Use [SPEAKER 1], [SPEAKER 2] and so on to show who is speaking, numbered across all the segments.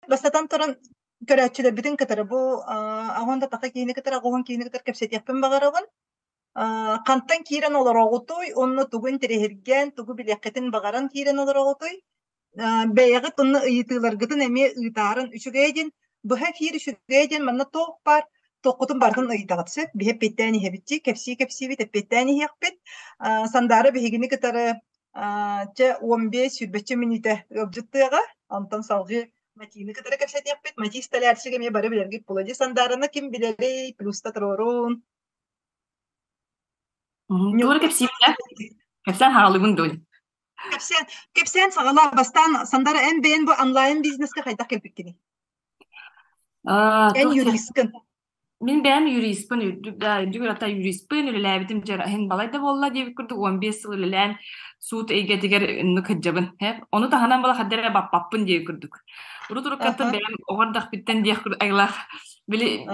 [SPEAKER 1] Бастатан туран, көрөөччүлэрбитин кытары бу аҕон да таха киһини кытары, аҕуһун киһини кытары кэпсэтиэхпин баҕарабын. Хантан киирэн олороҕутуй уонна тугу интэриэһиргээн, тугу билиэххитин баҕаран киирэн олороҕутуй? Бэйэҕит онно ыйытыыларгытын эмиэ ыытаарын үчүгэйэ диэн, быһа эфир үчүгэйэ диэн манна туох баар туоххутун барытын ыйытаҕыт сөп. Биһи эппиэттээн иһэбит кэпсии кэпсиибит, эппиэттээн иһиэхпит. Сандаара биһигини кытары чэ 15 сүүрбэччэ мүнүүтэ ыалдьыттыаҕа. Онтон салҕыы Матины кытары кэпсэтиэхпит. Матис Столярчик эмиэ бары билэргит буолуо дии. Сандаараны ким билэрий? Плюста туруорун.
[SPEAKER 2] Туора кэпсиибин Кэпсээн хаалыбын дуо?
[SPEAKER 1] Кэпсээн, кэпсээн саҕалаа. Бастаан Сандара эн бэйэн бу онлайн бизнеска хайдах кэлбиккиний? Эн юристкын.
[SPEAKER 2] Мин бэйэм юристпын, үрдүк ырата юристпын, үлэлээбитим дьараһын балай да буолла диэбит курдук 15 сыл үлэлээн суут эйгэтигэр оннук сылдьабын. Ону таһынан була хадда эрэ баппаппын диэбит курдук. Урут уруккаттан бэйэм оҕо эрдэхпиттэн диэх курдук айылаах били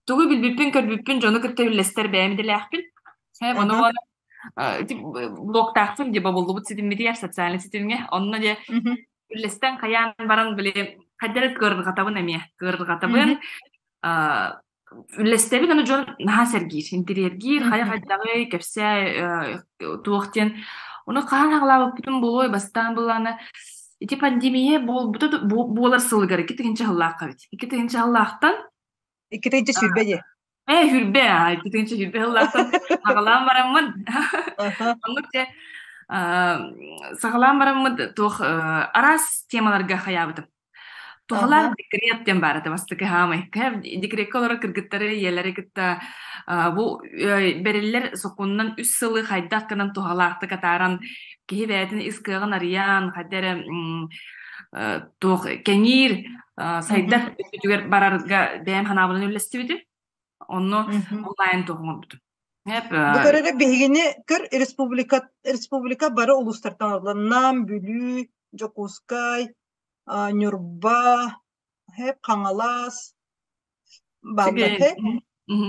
[SPEAKER 2] тугу билбиппин көрбүппүн дьону кытта үллэстэр бэйэм идэлээхпин. Ону уонна блоктаахпын дии бобуллубут ситиммитигэр социальнай ситимҥэ. Онно дьэ үллэстэн хайаан баран били хайда эрэ кыарырҕатабын эмиэ. Кыарырҕатабын. Үллэстэбин аны дьон наһаа сэргиир, интириэргиир, хайа хайдаҕый, кэпсээ туох диэн. Ону хаһан аҕалаабыппытын буолуой бастаан былаана ити пандемия буолбута буолар сылыгар 2000 сыллаахха эбит. 2000 сыллаахтан
[SPEAKER 1] 2020 дии.
[SPEAKER 2] Хүрбэ, 2020 сыллаахтан аҕалаан бараммын. Оннук дьэ саҕалаан бараммыт туох араас темаларга хайаабытым. Туһалаах декрет диэн баар этэ бастакы хаамай. Декреккэ олорор кыргыттары, ийэлэри кытта бу бэриллэр сокуонунан үс сылы хайдах гынан туһалаахтык атааран киһи бэйэтин ис кыаҕын арыйан, хайда эрэ туох кэҥиир сайдар өттүгэр барарга бэйэм санаабынан үллэстибитим. Онно онлайн туох оҥорбутум.
[SPEAKER 1] Бу көрөрө биһигини көр республика республика бары улуустартан олордулар. Нам, Бүлүү, Дьокуускай, Ньурба, хэп Хаҥалас бааллар хэп.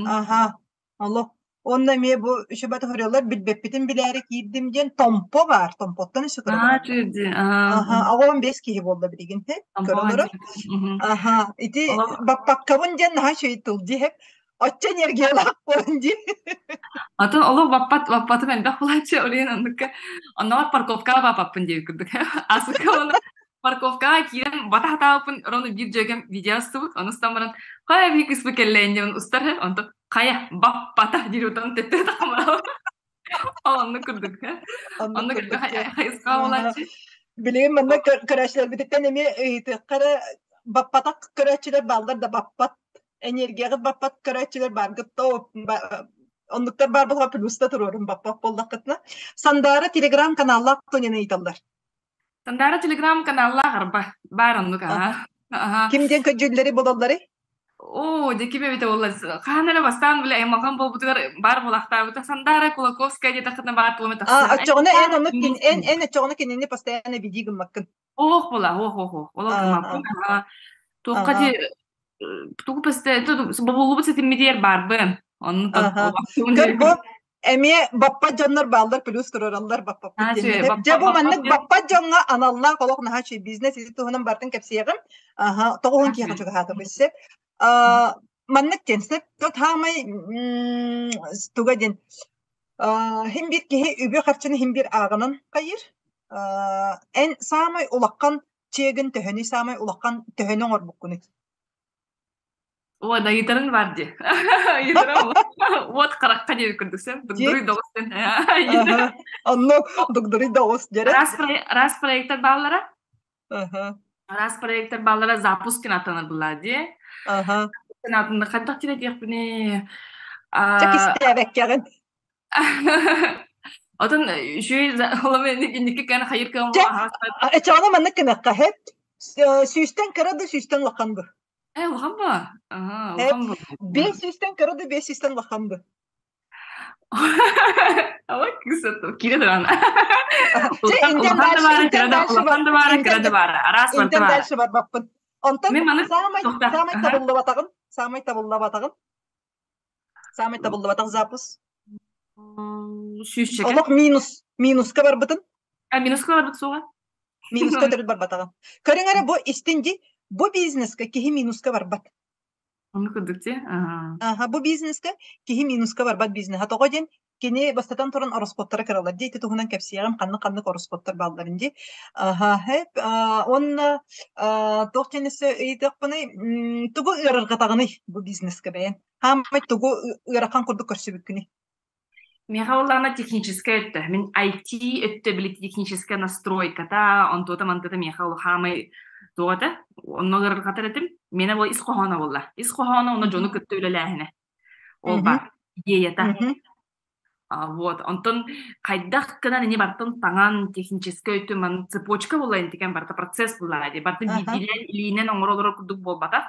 [SPEAKER 1] Аха, олох. Онно эмиэ бу үчүгэй хоруйалар билбэппитин билээри киирдим диэн Томпо баар. Томпоттон өссө көрө Аха, 15 киһи буолла билигин хэп. Көрө олорор. Аха, ити баппаккабын диэн наһаа үчүгэй тыл дии хэп. Оччо энергиялаах буолан дии.
[SPEAKER 2] Атын олох баппат баппатым элбэх булааччы олен оннукка онноҕор парковкаҕа баппаппын диэбит курдук. Асыкка оны парковкаҕа киирэн бата хатаабыппын рону биир дьүөгэм видео устубут ону устан баран хайа биир кыыспы кэллээн диэн устар онтон хайа баппата диир утан төттө тахамарал ол оннук курдук оннук элбэх хайысха буолааччы.
[SPEAKER 1] Билигин манна көрөөччүлэрбититтэн эмиэ ыйытыахха эрэ баппатах көрөөччүлэр бааллар да баппат энергияҕыт баппат көрөөччүлэр бааргыт то оннуктар баар буолла плюста туруорун баппат буоллаххытына Сандаара телеграм каналлаах туонен ыйыталлар.
[SPEAKER 2] Сандаара телеграм каналлаах арба баар оннук аха.
[SPEAKER 1] Ким диэн көдьүүллэри булалларый?
[SPEAKER 2] Оо, дьэ ким эбитэ буолла хаһан эрэ бастаан бile аймалҕан буолбутугар баар буолахтаабыта Сандаара Кулаковская диэтэххитинэ баар туоме
[SPEAKER 1] тахсар. Оччоҕуна эн ону эн эн оччоҕуна кинини постоянно види гыммаккын.
[SPEAKER 2] Ох була, ох ох ох. Олох гыммаппын. Туохха ди тугу бобуллубут ситиммитигэр баарбын. Онну
[SPEAKER 1] Көр бу эмиэ баппат дьоннор бааллар плюс туруораллар баппаппыт диэн. Дьэ бу маннык баппат дьоҥҥо аналлаах олох наһаа үчүгэй бизнес ити туһунан бартын кэпсиэҕим. Аха, тоҕуһун киһиэхэ чугаһаатыбыт сөп. Маннык диэн сөп. Тот хаамай туга диэн Хин биир киһи үбү-харчыны хин биир ааҕынан хайыыр. Эн саамай улахан чиэгин төһөнүй, саамай улахан төһөнү оҥорбуккунуй?
[SPEAKER 2] О, да ыйытарыҥ баар дии. Ыйытарым уот харахха диэбит курдук сөп. Дугдуруй доҕус диэн.
[SPEAKER 1] Оннук дугдуруй доҕус дьэрэ.
[SPEAKER 2] Араас проектар бааллара. Араас проектар бааллара запуск аттанар булаа дии. Атын хайдах диэн этиэхпиний?
[SPEAKER 1] Чэ кистээбэккэҕин.
[SPEAKER 2] Отон үчүгэй олом инники кэн хайыр кыам
[SPEAKER 1] Эчэҕинэ маннык гыныахха һэп. Сүүстэн кыра да сүүстэн улахан бу.
[SPEAKER 2] Э улахан ба? Аха, улахан бу.
[SPEAKER 1] Биэс сүүстэн кыра да биэс сүүстэн улахан бу.
[SPEAKER 2] Ала кысат кире туран. Улахан да баара, кыра да улахан да баара, кыра да баара. Араас барыта
[SPEAKER 1] баара. дальше барбаппын. Онтон саамай саамай табыллыбатаҕын, саамай табыллыбатаҕын Саамай табыллыбатах запуск.
[SPEAKER 2] Сүүсчэкэ.
[SPEAKER 1] Олох минус, минуска барбытын.
[SPEAKER 2] А минуска барбыт суоҕа?
[SPEAKER 1] Минуска төрүт барбатаҕым. Көрүҥ эрэ бу истин ди. Бу бизнеска киһи минуска барбат.
[SPEAKER 2] Оннук курдук дии.
[SPEAKER 1] Аха, бу бизнеска киһи минуска барбат бизнеһа. Тоҕо диэн кини бастатан туран ороскуоттара кыралар дии. Ити туһунан кэпсиэҕим ханнык-ханнык ороскуоттар баалларын дии. Аха, хэп уонна туох диэн өссө ыйытыахпыный тугу ыарырҕатаҕыный бу бизнеска бэйэн? Хаамай тугу ыарахан курдук көрсүбүккүнүй?
[SPEAKER 2] Миэхэ буоллаҕына техническэй өттө. Мин IT өттө били техническэй настройката, онтуота мантыта миэхэ ол хаамай туох этэ? Онно ыарырҕатар этим. Миэнэ буол ис хоһооно буолла. Ис хоһооно уонна дьону кытта үлэлээһинэ. Ол баар. Идеята. Вот. Онтон хайдах гынан ини бартын таҥан техническэй өттүн ман цепочка буолла интикен барыта процесс буолла дии. Бартын биирдиилээн илиинэн оҥоро олорор курдук буолбатах.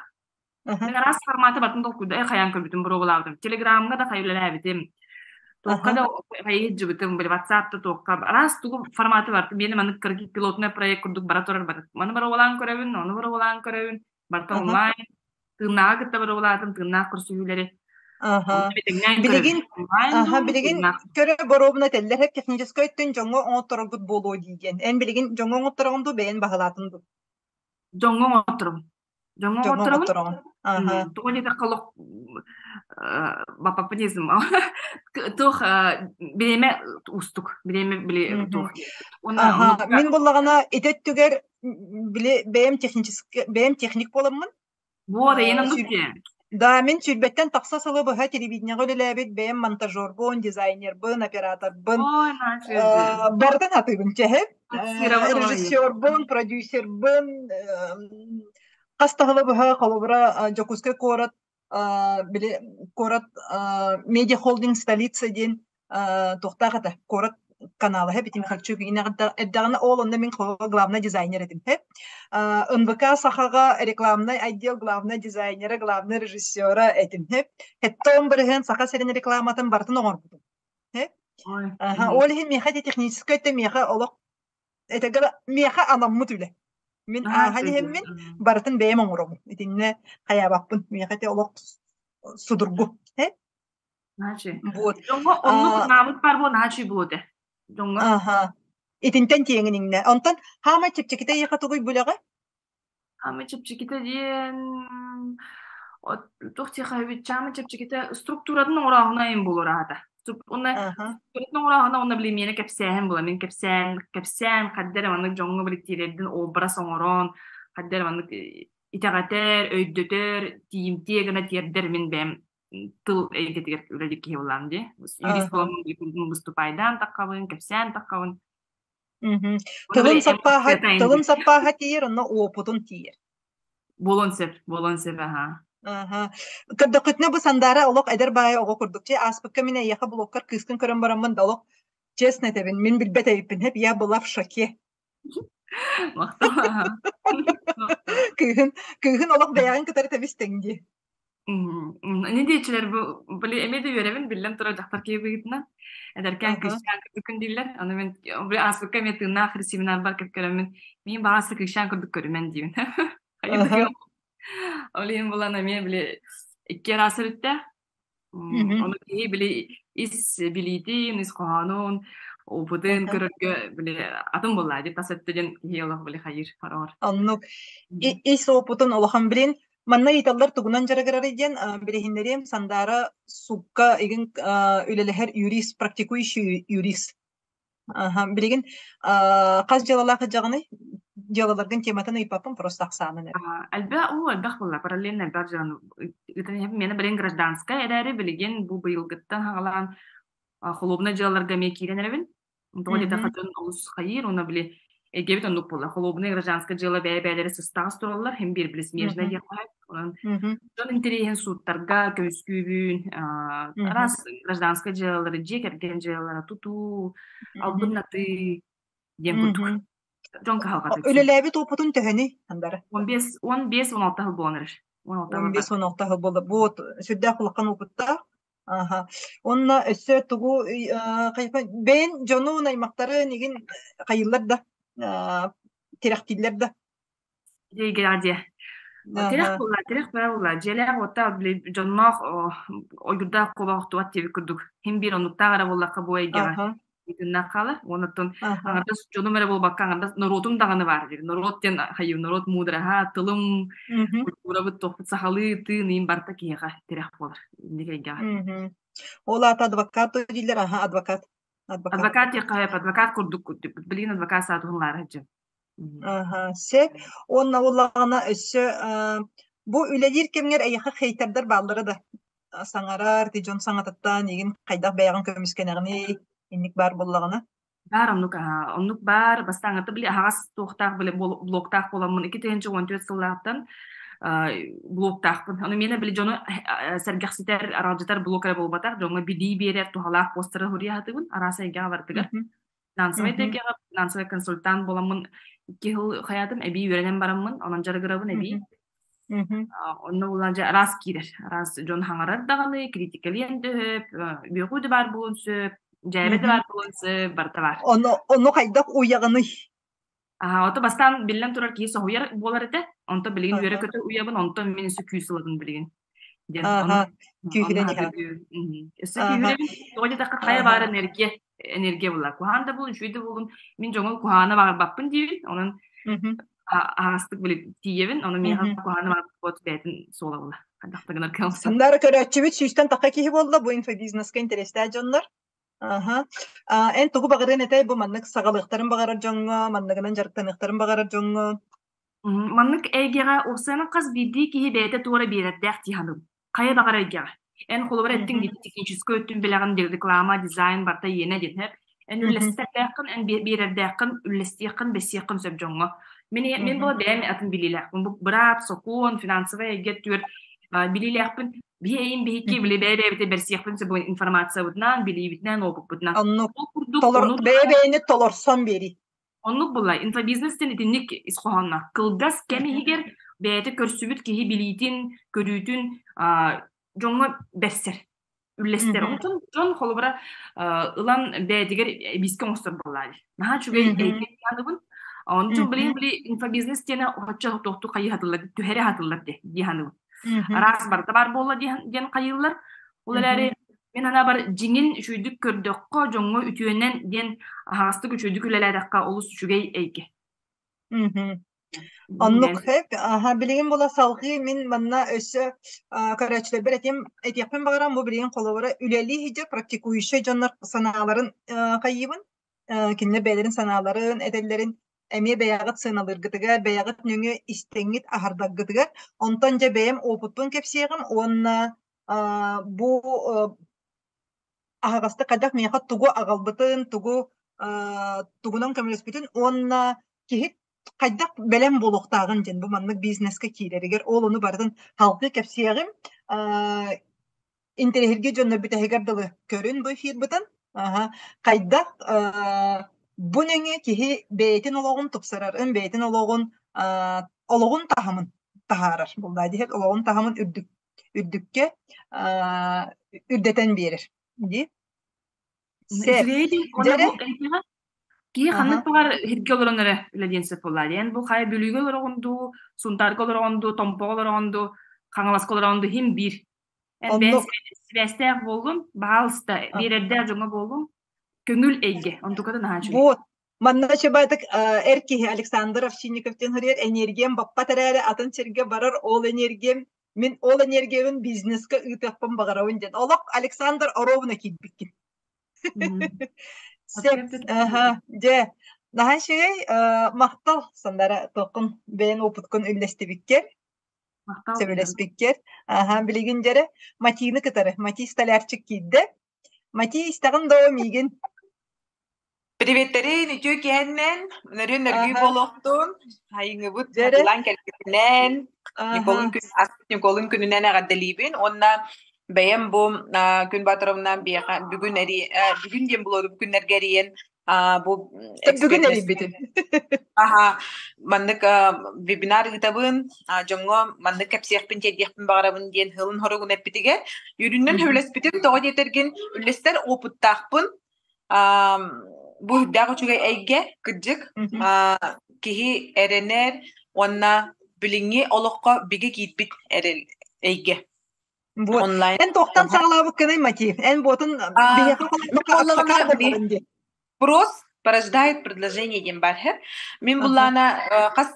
[SPEAKER 2] Мин араас форматы бартын толкуйда хайаан көрбүтүм, боруобалаабытым. Телеграмҥа да хайылалаабытым. Туохха да хайыһыдьыбытым, били WhatsApp да туохха араас тугу форматы бар. Миэнэ маннык кыргый пилотный проект курдук бара турар бар. Маны боруобалаан көрөбүн, ону боруобалаан көрөбүн. Барыта онлайн. Тыыннааҕы кытта боруобалаатым, тыыннаах көрсүһүүлэри.
[SPEAKER 1] Билигин билигин көрө боруобуна этэллэр һэп техническэй өттүн дьоҥҥо оҥоттороргут буолуо дии диэн. Эн билигин дьоҥҥо оҥоттороҕун дуу, бэйэн баһылаатын дуу?
[SPEAKER 2] Дьоҥҥо оҥотторобун. Дьоҥҥо
[SPEAKER 1] Дьоҥҥо
[SPEAKER 2] оҥотторобун.
[SPEAKER 1] оҥоттороҕун. Аха.
[SPEAKER 2] Тоҕо диэтэххэ олох папапанизм туох бириэмэ уустук бириэмэ били туох уонна
[SPEAKER 1] Аха. Мин буллаҕына ити өттүгэр били бэйэм технически бэйэм техник буоламмын
[SPEAKER 2] Вот, эйэн оннук диэн.
[SPEAKER 1] Да, мин сүүрбэттэн тахса сылы быһа телевидениеҕэ үлэлээбит бэйэм монтажербун, дизайнербын, операторбын
[SPEAKER 2] Ой,
[SPEAKER 1] барытын сатыыбын чэһэ. Режиссербун, продюсербын, хас да сылы быһа холобура Дьокуускай куорат били куорат медиа холдинг столица диэн туохтаах этэ куорат канала битим Михальчук эрдэҕинэ ол онно мин главный дизайнер этим НВК Сахаҕа рекламный отдел главный дизайнера главный режиссера этим Хэттон бырыһыан Саха сирин рекламатын барытын оҥорбутум ол иһин миэхэ ити техническэй өттө миэхэ олох этэгэр миэхэ анаммыт үлэ мин ааһан иһэммин барытын бэйэм оҥоробун итиннэ хайаабаппын миэхэ ити олох судургу
[SPEAKER 2] Наачы.
[SPEAKER 1] Вот.
[SPEAKER 2] Дьоҥҥо оннук наабыт баар буо наачы буолуо этэ. Дьоҥҥо.
[SPEAKER 1] Аха. Итинтэн тиэҥин иҥнэ. Онтон хаамай чэпчэкитэ эйиэхэ тугуй бүлэҕэ?
[SPEAKER 2] Хаамай чэпчэкитэ диэн туох диэхэ эбит чаамай чэпчэкитэ структуратын оҥорооһуна айын буолар аата. Уонна структуратын оҥорооһуна уонна били миэнэ кэпсээһин була. Мин кэпсээн кэпсээн хадда эрэ маннык дьоҥҥо били тиэрдин образ оҥорон хадда эрэ маннык итэҕэтэр, өйдөтөр, тиийимтиэ гына тиэрдэр мин бэйэм тыл эйгэтигэр үлэлиир киһи буоллаҕым дии. Юрист буоламмын выступайдаан таххабын, кэпсээн таххабын.
[SPEAKER 1] Тылын саппааһа тылын саппааһа тиийэр, онно уопутун тиийэр.
[SPEAKER 2] Буолуон сөп, буолуон сөп, аха.
[SPEAKER 1] Аха. Көрдөххүтүнэ бу Сандаара олох эдэр баайы оҕо курдук. Чэ, ааспыкка мин эйиэхэ блоккар кыыскын көрөн бараммын да олох честно этэбин, мин билбэт эбиппин, хэп, я была в шоке.
[SPEAKER 2] Махтал.
[SPEAKER 1] Кыыһын, кыыһын олох бэйэҕин кытары тэбис-тэҥ дии.
[SPEAKER 2] Ини диэччилэр бу били эмиэ да үөрэбин, биллэн турар дьахтар киһи быһыытынан. Эдэркээн кыысчаан курдуккун дииллэр. Аны мин били ааспыкка эмиэ тыыннаах семинарбар көрөммүн, миин баҕас кыысчаан курдук көрүмэн диибин. Ол иһин булан эмиэ били икки араас өрүттээх. Ону киһи били ис билиитин, ис хоһоонун, опытын көрөргө били атын буоллаа дии тас өттө диэн киһи олох били хайыыр хороҕор.
[SPEAKER 1] Оннук. Ис опытын улахан билин манна ыйыталлар тугунан дьарыгырарый диэн билиһиннэриэм Сандаара суукка игин үлэлэһэр юрист, практикующий юрист. Аха, билигин хас дьыалалаах сылдьаҕыный? Дьыалаларгын тематын ыйыппаппын, просто ахсаанын эрэ.
[SPEAKER 2] Элбэх, уу, элбэх буолла, параллельно элбэх дьыаланы ыытан иһэбин. Миэнэ билигин гражданскай эрээри, билигин бу быйылгыттан саҕалаан холуобунай дьыалаларга эмиэ киирэн эрэбин. Тоҕо диэтэххэ дьон олус хайыыр уонна били эйгэбит оннук буолла. Холуобунай гражданскай дьыала бэйэ-бэйэлэрэ сыстаҕас тураллар, һин биир били смежнай диэххэ сөп. Онон дьон интэриэһин сууттарга көмүскүүбүн, араас гражданскай дьыалалары, дьиэ кэргэн дьыалалара, тутуу, албыннатыы диэн курдук. Дьон кыһалҕата үксүн.
[SPEAKER 1] Үлэлээбит уопутун төһөнүй, Андара?
[SPEAKER 2] 15, 15-16 сыл буолан эрэр. 16
[SPEAKER 1] 15-16 сыл буолла. Бу сүрдээх улахан уопуттаах. Аха. Уонна өссө тугу бэйэн дьонун, аймахтарын игин хайыыллар да, тирэхтииллэр да?
[SPEAKER 2] Дьиэгэ дьиэ. Тирэх буолла, тирэх бара буолла. Дьиэлээх уоттаах били дьонноох ойуурдаах куобах охтубат диэбит курдук. Һин биир оннуктаах эрэ буоллахха бу эйгэҕэ. Итиннээх хаалар. Уонна аҥардас дьонум эрэ буолбакка, аҥардас норуотум даҕаны баар диир. Норуот диэн хайыы, норуот муудараһа, тылым, культурабыт, туохпут сахалыы тыын барыта киһиэхэ тирэх буолар. Инник эйгэҕэ.
[SPEAKER 1] Ол аата адвокат дииллэр, аха, адвокат. Адвокат.
[SPEAKER 2] Адвокат диэххэ адвокат курдук билигин адвокат статуһун ылаары сылдьар.
[SPEAKER 1] Аха, сөп. Уонна улаҕана өссө бу үлэлиир кэмҥэр эйиэхэ хейтердэр бааллара да саҥарар, ти дьон саҥатыттан игин хайдах бэйэҕин көмүскэнэҕиний, инник баар буоллаҕына?
[SPEAKER 2] Баар оннук аһаа, оннук баар. Бастааҥҥыта били аһаҕас туохтаах били блоктаах буоламмын 2014 сыллаахтан блоктаахпын. Ону миэнэ били дьону сэргэхситэр, аралдьытар блок эрэ буолбатах, дьоҥҥо билии биэрэр туһалаах постары суруйа сатыыбын араас эйгэҕэ барытыгар. Финансовай эйгэҕэ финансовай консультант буоламмын икки сыл хайаатым эбии үөрэнэн бараммын, онон дьарыгырабын эбии. Онно булан дьэ араас киирэр. Араас дьон хаҥарар даҕаны, критикалиэн да сөп, үөҕүү да баар буолуон сөп, дьээбэ да баар буолуон сөп, барыта баар.
[SPEAKER 1] Ону, ону хайдах уйаҕыный?
[SPEAKER 2] Аа, ото бастаан биллэн турар киһи соһуйар буолар этэ. Онтон билигин үөрэ-көтө уйабын, онтон мин өссө күүс ылабын билигин. Диэн
[SPEAKER 1] Ааха, күүһүрэн иһэҕин.
[SPEAKER 2] Өссө күүһүрэбин. Тоҕо диэтэххэ хайа баар энергия, энергия буолар. Куһаан да буолун, үчүгэй да буолун, мин дьоҥҥо куһаана баҕарбаппын диибин. Онон аһаҕастык били тиийэбин, ону миэхэ куһаана баҕарбат бэйэтин суола буолар. Хайдах да гынар кыалсым.
[SPEAKER 1] Сандаара көрөөччүбүт сүүстэн тахха киһи буолла бу инфобизнеска интэриэстээх дьоннор. Аха. Эн тугу баҕарыан этэй бу маннык саҕалыахтарын баҕарар дьоҥҥо, манныгынан дьарыктаныахтарын баҕарар дьоҥҥо?
[SPEAKER 2] Маннык эйгэҕэ уопсайынан хас биирдии киһи бэйэтэ туора биэрэрдээх дии саныыбын. Хайа баҕар эйгэҕэ. Эн холобура эттиҥ дии техническэй өттүн билэҕин, реклама, дизайн барыта иэнэ диэн сөп. Эн үллэстэрдээххин, эн биэрэрдээххин, үллэстиэххин, бэссиэххин сөп дьоҥҥо. Мин мин була бэйэм атын билиилээхпин. Бу быраап, сокуон, финансовай эйгэ өттүгэр билиилээхпин. Биһи эйин биһикки били бэйэ-бэйэбитин бэрсиэхпин сөп информациябытынан, билиибитинэн, опыппытынан.
[SPEAKER 1] Оннук. Ол курдук бэйэ-бэйэни толорсон биэрии.
[SPEAKER 2] Оннук буолла. Инфобизнес диэн итинник ис хоһоонноох. Кылгас кэм иһигэр бэйэтэ көрсүбүт киһи билиитин, көрүүтүн дьоҥҥо бэрсэр, үллэстэр. Онтон дьон холобура ылан бэйэтигэр эбиискэ оҥостор буоллаа дии. Наһаа үчүгэй эйгэ саныыбын. Онтон билигин били инфобизнес диэнэ оччо туохтуу хайыһатыллар, түһэрэ хатыллар дии саныыбын. Араас барыта баар буолла диэн хайыыллар. Ол эрээри Мин санаабар, дьиҥин үчүгэйдик көрдөххө, дьоҥҥо үтүөнэн диэн аһаҕастык үчүгэйдик үлэлээтэххэ олус үчүгэй эйгэ.
[SPEAKER 1] Оннук сөп. Аха, билигин була салҕыы мин манна өссө көрөөччүлэрбэр этим этиэхпин баҕарам бу билигин холобура үлэлии сылдьар практикующай дьоннор санааларын хайыыбын кинилэр бэйэлэрин санааларын этэллэрин эмиэ бэйэҕит сыаналыыргытыгар, бэйэҕит нөҥүө истэҥҥит аһардаргытыгар. Онтон дьэ бэйэм опытпын кэпсиэҕим уонна бу аһаҕастык хайдах миэхэ тугу аҕалбытын, тугу тугунан көмөлөспүтүн уонна киһи хайдах бэлэм буолуохтааҕын диэн бу маннык бизнеска киирэригэр ол ону барытын салгыы кэпсиэҕим. Интэриэһиргии дьоннор бүтэһигэр дылы көрүн бу эфирбытын. Хайдах бу нөҥүө киһи бэйэтин олоҕун тупсарарын, бэйэтин олоҕун олоҕун таһымын таһаарар. Буллаа диһэр олоҕун таһымын үрдүк үрдүккэ үрдэтэн биэрэр дии. Сөп.
[SPEAKER 2] Дьэрэ. Киһи ханнык баҕар иһиргэ олорон эрэ үлэлиэн сөп буоллаа. Диэн бу хайа Бүлүүгэ олороҕун дуу, Сунтаарга олороҕун дуу, Томпоҕо олороҕун дуу, Хаҥаласка олороҕун дуу иһин биир. Эн бэйэҥ сибээстээх буоллун, баһаалыста биэрэрдээх дьоҥҥо буоллун, көҥүл эйгэ. Онтуката наһаа үчүгэй.
[SPEAKER 1] Вот. Манна чыбаатык эр киһи Александр Овчинников диэн суруйар энергиям баппат эрээри атын сиргэ барар ол энергиям мин ол энергиябын бизнеска ыытыахпын баҕарабын диэн. Олох Александр Оровна киирбиккин. Сөп. Аха. Дьэ, наһаа үчүгэй. Махтал Сандара туоххун бэйэн опыткын үллэстибиккэр, сөбүлэспиккэр. Аха, билигин дьэрэ Матины кытары. Мати столярчик киирдэ. Мати истэҕин доо миигин?
[SPEAKER 3] Приветтерин, үтүө киһэннэн, нөрүөн нөргүй буолуохтун, айыҥыбыт хатылаан кэлбитинэн, Николун күн Николун күнүнэн эҕэрдэлиибин уонна бэйэм бу Күн Батыровна биэхэ бүгүн эри бүгүн диэн булуору күннэргэ эрийэн бу
[SPEAKER 1] бүгүн эрийбитим.
[SPEAKER 3] Аха, маннык вебинар ыытабын, дьоҥҥо маннык кэпсиэхпин, тиэрдиэхпин баҕарабын диэн һылын хоругун эппитигэр, үөрүүнэн сөбүлэспитим, тоҕо диэтэргин үллэстэр опыттаахпын. Бу үрдээх үчүгэй эйгэ, кырдьык, киһи эрэнэр уонна билиҥҥи олоххо бигэ киирбит эрэл эйгэ.
[SPEAKER 1] Вот.
[SPEAKER 3] Онлайн.
[SPEAKER 1] Эн туохтан саҕалаабыккыный Мати? Эн буотун биһиэхэ холобурга аксакаал буоларын дии.
[SPEAKER 3] Вопрос порождает предложение диэн баар һэ. Мин буллаана хас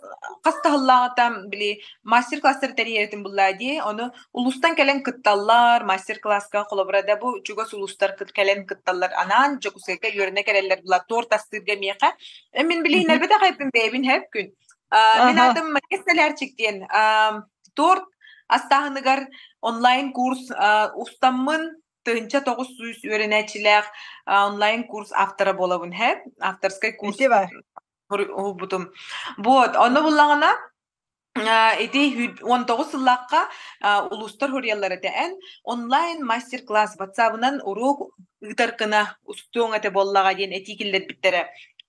[SPEAKER 3] хас таһыллааҕыта били мастер-класстар тэрийэритин буллаа дии. Ону улуустан кэлэн кытталлар, мастер-класска холобура да бу чугас улуустар кэлэн кытталлар. Анаан Дьокуускайга үөрэнэ кэлэллэр була торт астыырга миэхэ. Мин билиһиннэрбэтэх эппин бэйэбин һэп күн. Мин аатым Мария Столярчик диэн. Торт астааһыныгар онлайн курс устаммын 1900 үөрэнээччилээх онлайн-курс автора буолабын һэ авторскай курс уһулбутум вот онно буллаҕына ити 19 сыллаахха улуустар хуруйаллар этэ эн онлайн мастер-класс ватсабынан уруок ыытар гына устуоҥ этэ буоллаҕа диэн этии киллэрбиттэрэ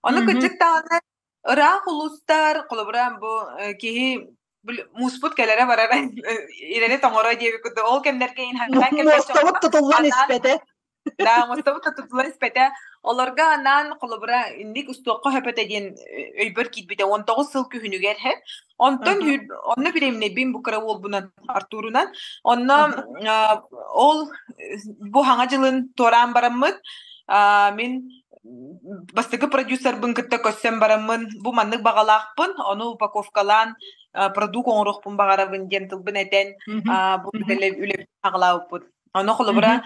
[SPEAKER 3] ону кырдьык даҕаны Ыраах улуустар, холобура, бу киһи мууспут кэлэрэ барара ирэри тоҥоро диэбит курдук ол кэмнэргэ инһаҥнаан кэлбэт
[SPEAKER 1] Муостабыт тутуллан испэтэ.
[SPEAKER 3] Да, муостабыт тутуллан испэтэ. Олорго анаан холобура инник устуохха сөп этэ диэн өйбөр киирбитэ. 19 сыл күһүнүгэр һэ. Онтон онно бириэмнэйбин бу кыра уолбунан Артурунан. Онно ол бу хаҥа дьылын туораан бараммыт мин бастакы продюсербын кытта көрсөн бараммын бу маннык баҕалаахпын, ону упаковкалаан продукт оҥоруохпун баҕарабын диэн тылбын этэн бу үлэбин аҕалаабыппыт. Ону холобура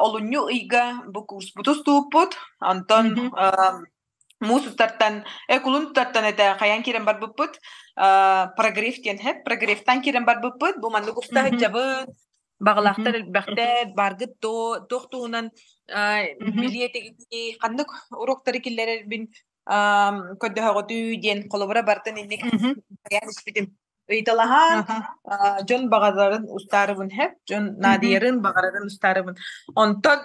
[SPEAKER 3] олунньу ыйга бу курспуту устууппут, онтон муус устартан, кулун тутартан этэ хайан киирэн барбыппыт, прогрев диэн хэп, прогревтан киирэн барбыппыт, бу маннык уста сылдьабыт, Баҕалаахтар элбэхтэр, бааргыт дуо, туох туһунан билиэтигитий, ханнык уруоктары киллэрэрбин көрдөһөҕүтүй диэн холобура барытын инник хайаан испитим. Ыйыталаһан дьон баҕаларын устаарыбын һэп, дьон наадыйарын, баҕарарын устаарыбын. Онтон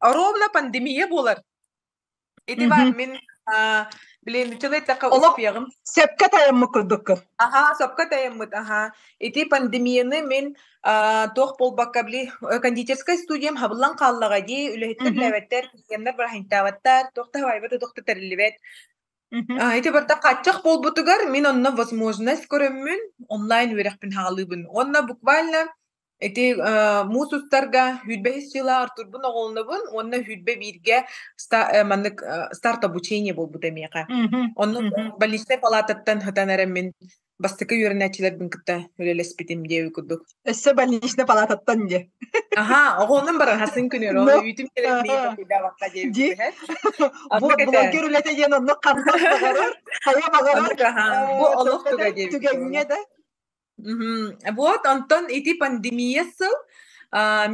[SPEAKER 3] ровно пандемия буолар. Ити баар мин блин нуччалыы эттэххэ
[SPEAKER 1] Олох
[SPEAKER 3] успеҕым.
[SPEAKER 1] сөпкө тайаммыт курдуккун.
[SPEAKER 3] Аһаа, сөпкө тайаммыт, аһаа. Ити пандемияны мин туох буолбакка били кондитерскай студиям хабыллан хааллаҕа дии, үлэһиттэр үлээбэттэр, клиеннэр бырааһынньыктаабаттар, туох да хабайбат, туох да тэриллибэт. Ити барыта хааччах буолбутугар мин онно возможность көрөммүн онлайн үөрэхпин хаалыыбын. Уонна буквально Ити муус устарга 25 сыла Артурбун оҕолонобун уонна 21-гэ маннык старт обучение буолбута миэхэ. Онно больничнай палататтан сытан эрэммин бастакы үөрэнээччилэрбин кытта үлэлэспитим диэби курдук.
[SPEAKER 1] Өссө больничнай палататтан диэ.
[SPEAKER 3] Аха, оҕонон баран хасын күнүр, ол үүтүм кэлэн толкуйдаабакка
[SPEAKER 1] диэбит. Бу блогер үлэтэ диэн онно хантан баҕарар, хайа баҕарар
[SPEAKER 3] бу олох туга диэбит.
[SPEAKER 1] Түгэҥҥэ да
[SPEAKER 3] Вот, онтон ити пандемия сыл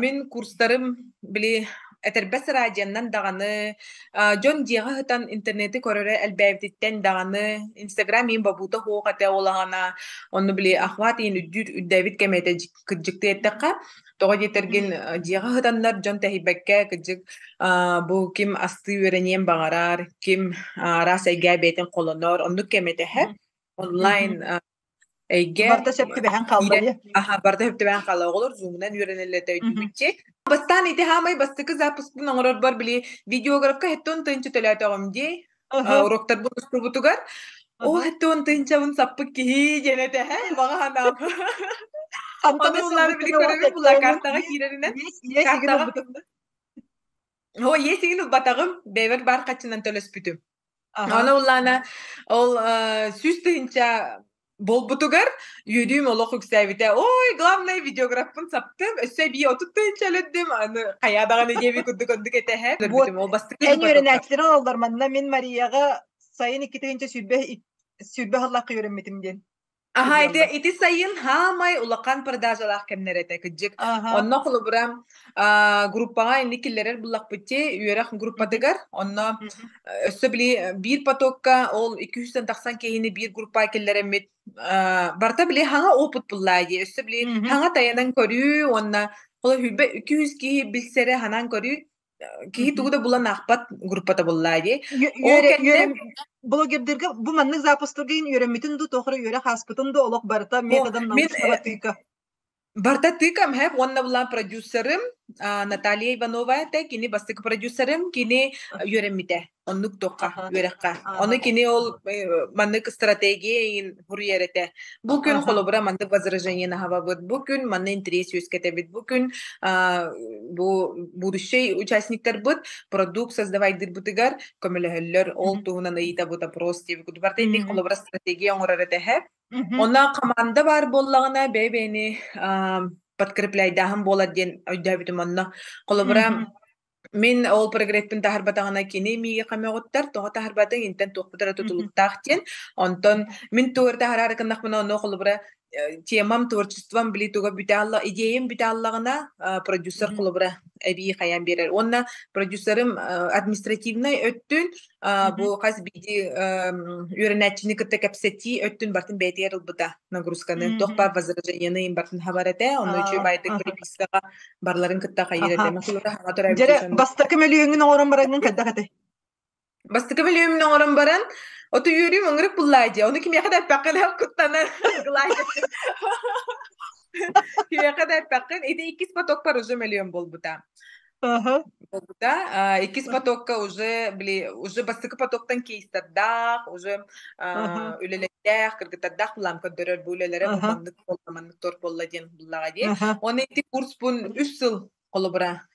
[SPEAKER 3] мин курстарым били этэрбэс радионан даҕаны, дьон дьиэҕэ сытан интернети көрөрө элбээбититтэн даҕаны, Инстаграм иин бобуута суох этэ ол аҕана, онно били охват иин үрдүүр үрдээбит кэмэ этэ кырдьыктыы эттэххэ. Тоҕо диэтэргин дьиэҕэ сытаннар дьон тэһийбэккэ кырдьык бу ким астыы үөрэниэн баҕарар, ким араас эйгэ бэйэтин холонор, оннук кэм этэ Онлайн эйгэ
[SPEAKER 1] Барыта сөп түбэһэн хаалла
[SPEAKER 3] киирэн аха барыта сөп түбэһэн хаалла оҕолор зумунан үөрэнэллэр өйдүүбүтчи бастаан ити хаамай бастакы запускпун оҥорорбор били видеографка хэттон тыынча төлөөтөҕүм дии уроктарбын устубутугар ол хэттон тыынчабын саппыт киһи диэн этэ баҕа санаам
[SPEAKER 1] Хантан
[SPEAKER 3] ону улаары били көрөбүн була картаҕа киирэринэн картаҕа Оо, иэсигин ылбатаҕым, бэйэбэр баар хаччынан төлөспүтүм. Аны уллаана ол 100 тыһыынча буолбутугар үөрүүм олох үксээбитэ. Ой, главное видеографпын саптым, өссө эбии 30 тыһыынча өлөрдүм, аны хайаа даҕаны диэбит курдук оннук этэһэ.
[SPEAKER 1] Вот,
[SPEAKER 3] Ол бастакы
[SPEAKER 1] эн үөрэнээччилэрин олордор манна мин Марияҕа сайын 2020 сыллаахха үөрэммитим диэн.
[SPEAKER 3] Аха, ити, ити сайын хаамай улахан продажалаах кэмнэр этэ, кырдьык. Онно холобура группаҕа инник киллэрэр буллахпытти үөрэх группатыгар, онно өссө били биир потокка ол 200 тахсан киһини биир группаҕа киллэрэммит барыта били хаҥа опыт буллаа дии, өссө били хаҥа тайанан көрүү уонна холобура 200 киһи билсэрэ ханан көрүү киһи тугу да булан аахпат группата буллаа дии. Ол кэннэ
[SPEAKER 1] Блогердергэ бу маннык запустарга үөрэммитин ду, тоохро үөрэх ааспытын ду, олох барыта методом
[SPEAKER 3] мин
[SPEAKER 1] научного тыка.
[SPEAKER 3] Барыта тыыкам һэп уонна булаан продюсерым Наталья Иванова этэ, кини бастакы продюсерым, кини үөрэммитэ оннук туохха үөрэххэ. Ону кини ол маннык стратегия иин суруйар этэ. Бу күн холобура маннык возражение наһабабыт, бу күн манна интэриэс үөскэтэбит, бу күн бу будущий участниктарбыт продукт создавайдырбытыгар көмөлөһөллөр, ол туһунан ыйытабыт опрос диэбит. Барыта инник холобура стратегия оҥорор этэ һэп. Онно хамаанда баар буоллаҕына бэйэ-бэйэни подкрепляйдааһын буолар диэн өйдөөбүтүм онно. Холобура, мин ол прогреппин таһарбатаҕына кини миигин көмөҕүттэр, тоҕо таһарбатыҥ интэн туохпут эрэ тутулуктаах диэн. Онтон мин тугу эрэ таһараары гыннахпына онно холобура темам, творчеством били туга бүтэ алла идеям бүтэ аллаҕына продюсер холобура эбии хайаан биэрэр. Уонна продюсерым административнай өттүн бу хас биирдии үөрэнээччини кытта кэпсэтии өттүн бартын бэйэтигэр ылбыта нагрузканы. Туох баар возражениены им бартын хабар этэ. Онно үчүгэй баайдык перепискаҕа барларын кытта хайыыр этэ.
[SPEAKER 1] Дьэрэ, бастакы мөлүйүөҥҥүн оҥорон бараҥҥын хайдах этэй?
[SPEAKER 3] Бастакы мөлүйүөммүн оҥорон баран, оту үөрүүм ыңырык буллаа дии. Ону кимиэхэ да эппэххин куттанан Кимиэхэ да эппэххин. Ити иккис потокпар уже мөлүйүөн буолбута. Буолбута. Иккис потокка уже били уже бастакы потоктан кейстардаах, уже үлэлэрдээх, кыргыттардаах булаам көрдөрөр бу үлэлэрэ бу маннык буолла, маннык торт буолла диэн буллаҕа дии. Уонна ити курспун үс сыл холобура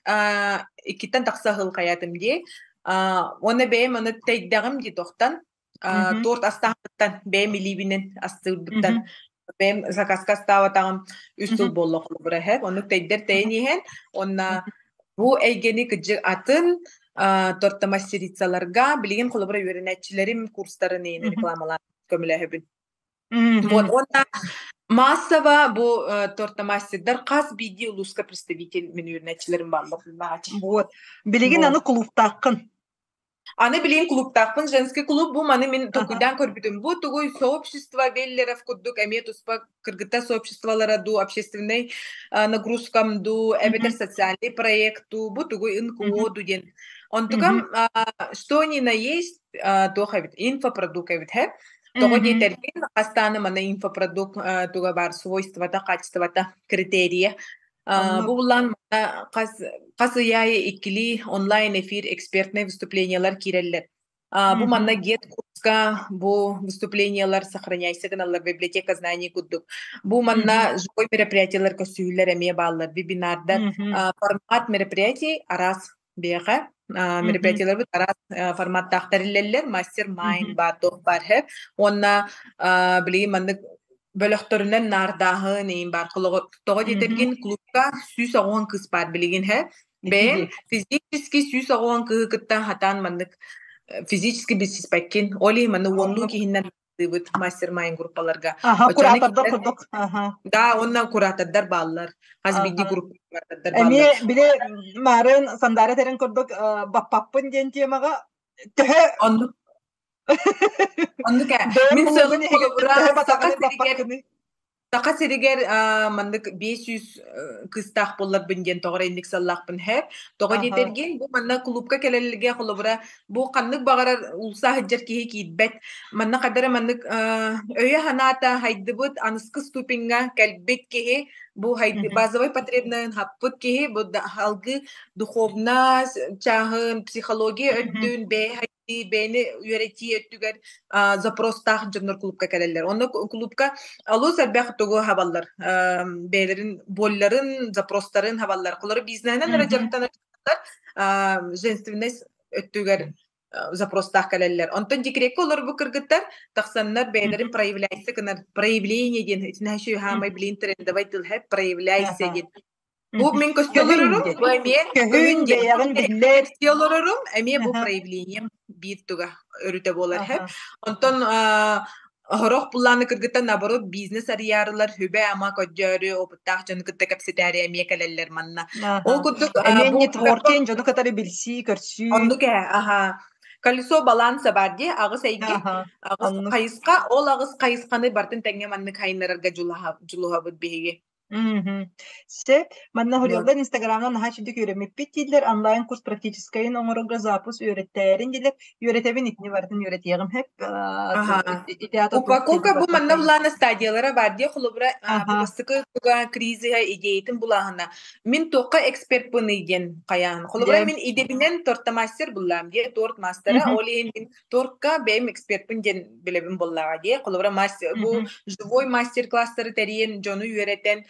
[SPEAKER 3] иккиттэн тахса сыл хайаатым дии. Уонна бэйэм аны тэйдэҕим дии тохтан торт астаахпыттан бэйэм илиибинэн астыырбыттан бэйэм заказка астаабатаҕым үс сыл буолла холобура эһэ оннук тэйдэр тэйэн иһэн уонна бу эйгэни кыдьык атын тортомастерицаларга билигин холобура үөрэнээччилэрим курстарын иһин рекламалаан көмөлөһөбүн. Вот, уонна массово бу тортомастердар хас биирдии улууска представитель мин үөрэнээччилэрим бааллар.
[SPEAKER 1] Вот. Билигин аны кулууптааххын.
[SPEAKER 3] Аны билигин клубтаахпын, женский клуб бу маны мин толкуйдаан көрбүтүм. Бу тугуй сообщество Веллеров курдук эмиэ туспа кыргыттар сообществолара дуу, общественный нагрузкам дуу, эбэтэр социальный проект дуу, бу тугуй НКО дуу диэн. Онтукам что ни на есть туох эбит, инфопродукт эбит, хэ? Тоҕо диэтэргин, хастааны мана инфопродукт туга баар свойствота, качествота, критерия. Бу булан хас хас ый аайы иккилии онлайн эфир экспертнай выступлениялар киирэллэр. Бу манна гет курска бу выступлениялар сохраняйся гыналлар библиотека знаний курдук. Бу манна живой мероприятиялар көссүүлэр эмиэ бааллар, вебинардар. Формат мероприятий араас биэхэ. Мероприятияларбыт араас форматтаах тэриллэллэр. Мастер-майнд баар, туох баар һэ. Уонна билигин маннык бөлөхтөрүнэн наардааһын иин баар. Тоҕо диэтэргин клубка 190 кыыс баар билигин һэ. Бэйэм физически 190 кыыһы кытта хатаан маннык физически билсиспэккин. Ол иһин манны уоннуу киһиннэн быт мастер-майнд группаларга.
[SPEAKER 1] Аха, куратордар курдук. Аха.
[SPEAKER 3] Да, онно куратордар бааллар. Хас биирдии группа куратордар
[SPEAKER 1] бааллар. Эмиэ били марын Сандаара тэрин курдук баппаппын диэн темаҕа төһө
[SPEAKER 3] Оннук Оннук ээ. Мин сыалым холобура Саха сиригэр Саха сиригэр маннык 500 кыыстаах буолларбын диэн тоҕо эрэ инник сыаллаахпын һэ. Тоҕо диэтэргин, бу манна кулуупка кэлэллэргэ холобура бу ханнык баҕарар уулусса сылдьар киһи киирбэт. Манна хайда эрэ маннык өйө-санаата хайдыбыт аныскы ступеҥҥа кэлбит киһи бу базовай потребноһын хаппыт киһи бу алгыы духовность чааһын, психология өттүн бэйэ бэйэни үөрэтии өттүгэр запростаах дьоннор клубка кэлэллэр. Онно клубка олус элбэх тугу хабаллар. Бэйэлэрин болларын, запростарын хабаллар. Холору бизнеһинэн эрэ дьарыктанар женственность өттүгэр запростаах кэлэллэр. Онтон декреккэ олорбут кыргыттар тахсаннар бэйэлэрин проявляйся гынар проявление диэн итинэһэ хаамай билин трендовай тыл проявляйся диэн Бу мин көстө олорорум, бу эмиэ
[SPEAKER 1] көһүн бэйэҕин биллэр.
[SPEAKER 3] олорорум, эмиэ бу проявлением биир туга өрүтэ буолар һэ. Онтон хорох буллааны кыргыттан наоборот бизнес арыйаарылар хүбэ-ама көрдөөрү опыттаах дьону кытта кэпсэтээри эмиэ кэлэллэр манна. Ол курдук
[SPEAKER 1] эмиэ нетворкинг дьону кытары билсии, көрсүү.
[SPEAKER 3] Оннук ээ, аха. Колесо баланса бар дии, аҕыс эйгэ, аҕыс хайысха, ол аҕыс хайысханы бартын тэҥҥэ маннык хайыннарарга дьулуһабыт биһиги.
[SPEAKER 1] Мгм. Сөп. Манна хоруйаллар Инстаграмынан наһаа үчүгдүк үөрэммиппит дииллэр. Онлайн курс практическайын оҥорорго запуск үөрэттээрин дииллэр. Үөрэтэбин итини барытын үөрэтиэҕим сөп.
[SPEAKER 3] Аха.
[SPEAKER 1] Ити аата туох
[SPEAKER 3] Упаковка бу манна
[SPEAKER 1] барбаккай.
[SPEAKER 3] булаана стадиялара баар дии холобура бу
[SPEAKER 1] Аха.
[SPEAKER 3] бастакы туга кризиһа идеятын булааһына. Мин туохха экспертпыный диэн хайаан. Холобура
[SPEAKER 1] Дьэ.
[SPEAKER 3] мин идэбинэн тортомастер буллаам дии, торт мастера.
[SPEAKER 1] Мгм.
[SPEAKER 3] Ол иһин мин тортка бэйэм экспертпин диэн билэбин буоллаҕа дии. Холобура мастер бу
[SPEAKER 1] Мгм.
[SPEAKER 3] живой мастер-класстары тэрийэн дьону үөрэтэн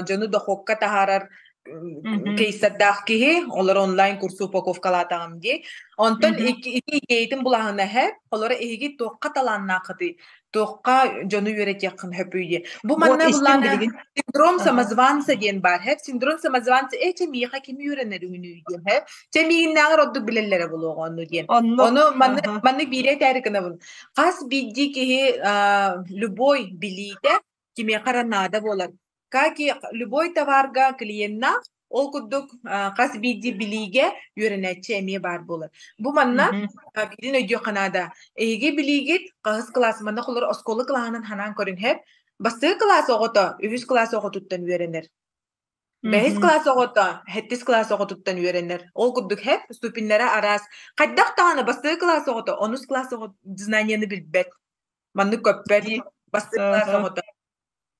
[SPEAKER 3] дьону дохуокка таһаарар
[SPEAKER 1] Мгм.
[SPEAKER 3] кейстердаах киһи олор онлайн курсу упаковкалаатаҕым дии. Онтон
[SPEAKER 1] Мгм.
[SPEAKER 3] ити идеятын булаһына эһэ, холоро эһиги туохха талааннааххытый, туохха дьону үөрэтиэххин хөпүй дии. Бу
[SPEAKER 1] Вот
[SPEAKER 3] манна
[SPEAKER 1] истин
[SPEAKER 3] булаана
[SPEAKER 1] билигин.
[SPEAKER 3] синдром
[SPEAKER 1] Аха.
[SPEAKER 3] самозванца диэн баар һэ. Синдром самозванца э чэ миэхэ ким үөрэнэр үһүнүй диэн һэ. Чэ миигиннээҕэр ордук билэллэрэ буолуоҕа онну диэн.
[SPEAKER 1] Оннук.
[SPEAKER 3] Ону манны
[SPEAKER 1] Аха.
[SPEAKER 3] маннык биирэ этээри гынабын. Хас биирдии киһи любой билиитэ кимиэхэ эрэ наада буолар. Как и любой товарга клиеннаах, ол курдук хас биирдии билиигэ үөрэнээччи эмиэ баар буолар. Бу манна
[SPEAKER 1] Мгм.
[SPEAKER 3] биирин өйдүөххэ наада. Эһиги билиигит хаһыс кылаас манна холор оскуола кылааһынан ханаан көрүн һэп. Бастакы кылаас оҕото үһүс кылаас оҕотуттан үөрэнэр. Бэһис
[SPEAKER 1] Мгм.
[SPEAKER 3] кылаас оҕото сэттис кылаас оҕотуттан үөрэнэр. Ол курдук һэп ступеннэрэ араас. Хайдах даҕаны бастакы кылаас оҕото онус кылаас оҕо знанияны билбэт. Маннык көппөт.
[SPEAKER 1] Дии.
[SPEAKER 3] Бастакы кылаас
[SPEAKER 1] Аха.
[SPEAKER 3] оҕото.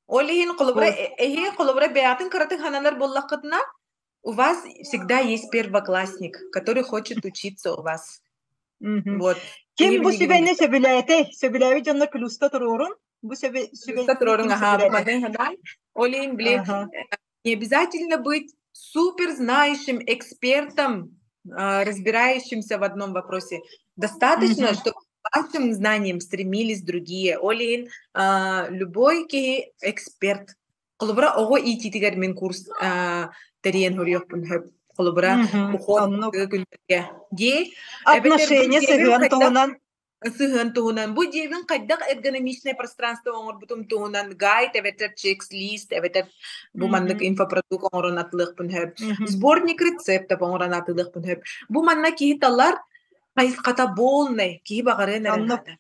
[SPEAKER 3] Ол иһин холобура
[SPEAKER 1] Вот.
[SPEAKER 3] эһиги холобура бэйэҕитин кыратык сананар буоллаххытына, у вас всегда есть первоклассник, который хочет учиться у вас.
[SPEAKER 1] Мгм.
[SPEAKER 3] Вот.
[SPEAKER 1] Ким
[SPEAKER 3] Киһи
[SPEAKER 1] бу
[SPEAKER 3] билигин
[SPEAKER 1] сүбэни сөбүлээтэ? Сөбүлээбит дьоннор плюста туруорун. Бу
[SPEAKER 3] плюста
[SPEAKER 1] сүбэни
[SPEAKER 3] туруоруҥ
[SPEAKER 1] ким
[SPEAKER 3] аһаа бу
[SPEAKER 1] сөбүлээтэ?
[SPEAKER 3] маны ханаан. Ол иһин били
[SPEAKER 1] Аха.
[SPEAKER 3] не обязательно быть супер знающим экспертом, разбирающимся в одном вопросе. Достаточно,
[SPEAKER 1] Мгм.
[SPEAKER 3] чтобы к вашим знаниям стремились другие. Ол иһин любой киһи эксперт. Холобура оҕо иитиитигэр мин курс тэрийэн хоруйуохпун сөп. Холобура
[SPEAKER 1] Мгм.
[SPEAKER 3] уход
[SPEAKER 1] Оннук.
[SPEAKER 3] күннэргэ. Дии эбэтэр бу
[SPEAKER 1] Отношения
[SPEAKER 3] дьиэбин
[SPEAKER 1] сыһыан
[SPEAKER 3] хайдах
[SPEAKER 1] туһунан.
[SPEAKER 3] сыһыан туһунан бу дьиэбин хайдах эргономичное пространство оҥорбутум туһунан гайд эбэтэр чекс-лист эбэтэр бу маннык
[SPEAKER 1] Мгм.
[SPEAKER 3] инфопродукт оҥорон атылыахпын сөп.
[SPEAKER 1] Мгм.
[SPEAKER 3] Сборник рецептов оҥорон атылыахпын сөп. Бу манна киһи талар хайысхата полный киһи баҕарыан эрэ
[SPEAKER 1] Оннук.
[SPEAKER 3] наада.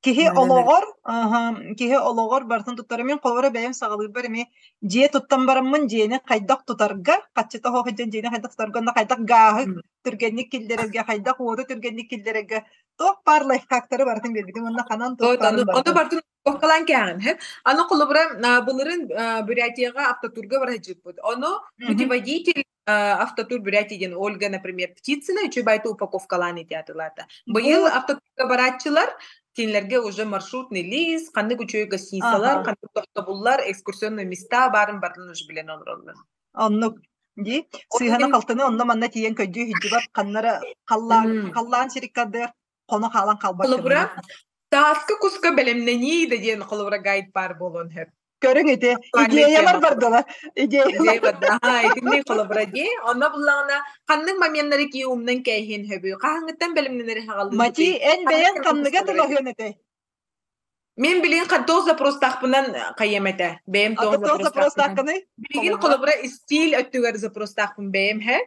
[SPEAKER 1] Киһи
[SPEAKER 3] Наада эрэ.
[SPEAKER 1] олоҕор, аһа, киһи олоҕор барытын туттара. Мин холобура бэйэм саҕалыырбар эмиэ дьиэ туттан бараммын дьиэни хайдах тутарга, харчыта суох сылдьан дьиэни хайдах тутарга уонна хайдах гааһы түргэнник киллэрэргэ, хайдах уоту түргэнник киллэрэргэ туох баар лайфхактары барытын биэрбитим уонна ханан туох
[SPEAKER 3] Вот,
[SPEAKER 1] баарын
[SPEAKER 3] ону, ону
[SPEAKER 1] барытын.
[SPEAKER 3] барытын упаковкалаан кээҕин, һэ? Аны холобура былырын Бурятияҕа автотурга бара сылдьыбыппыт. Ону
[SPEAKER 1] Мгм.
[SPEAKER 3] путеводитель автотур Бурятия диэн Ольга, например, Птицына үчүгэй байты упаковкалаан ити атылаата. Быйыл
[SPEAKER 1] Вот,
[SPEAKER 3] автотурга барааччылар кинилэргэ уже маршрутный лист, ханнык үчүгэй гостиницалар,
[SPEAKER 1] аха,
[SPEAKER 3] ханнык тохтобуллар, экскурсионный места баарын барытын уже билэн олороллор.
[SPEAKER 1] Оннук дии.
[SPEAKER 3] Ол
[SPEAKER 1] Сыыһаны
[SPEAKER 3] иһин
[SPEAKER 1] халтыны онно-манна тиийэн көйдүү сылдьыбат, ханнара халлаан халлаан сириккардыгар хоно хаалан хаалбат
[SPEAKER 3] Холобура,
[SPEAKER 1] гыннар.
[SPEAKER 3] тааска куска бэлэмнэнии да диэн холобура гайд баар буолуон сөп.
[SPEAKER 1] Көрүҥ ити,
[SPEAKER 3] Актуальная
[SPEAKER 1] идеялар
[SPEAKER 3] тема.
[SPEAKER 1] бардылар,
[SPEAKER 3] Идея
[SPEAKER 1] идеялар.
[SPEAKER 3] барда. Аха, итинник холобура дии. Онно буллаҕына ханнык моменнары кии умнан кээһиэн сөбүй? Хаһааҥҥыттан бэлэмнэнэри
[SPEAKER 1] Мати,
[SPEAKER 3] хаҕалыыбытый?
[SPEAKER 1] эн
[SPEAKER 3] Ханнык
[SPEAKER 1] бэйэҥ ханныга
[SPEAKER 3] кыргысталары?
[SPEAKER 1] тулаһыан этэй?
[SPEAKER 3] Мин билигин туох запростаахпынан хайыам этэ. Бэйэм
[SPEAKER 1] А
[SPEAKER 3] туох
[SPEAKER 1] то туох
[SPEAKER 3] запростаахпынан.
[SPEAKER 1] запростааххыный?
[SPEAKER 3] Билигин
[SPEAKER 1] Холобура.
[SPEAKER 3] холобура истиил өттүгэр запростаахпын бэйэм һэ.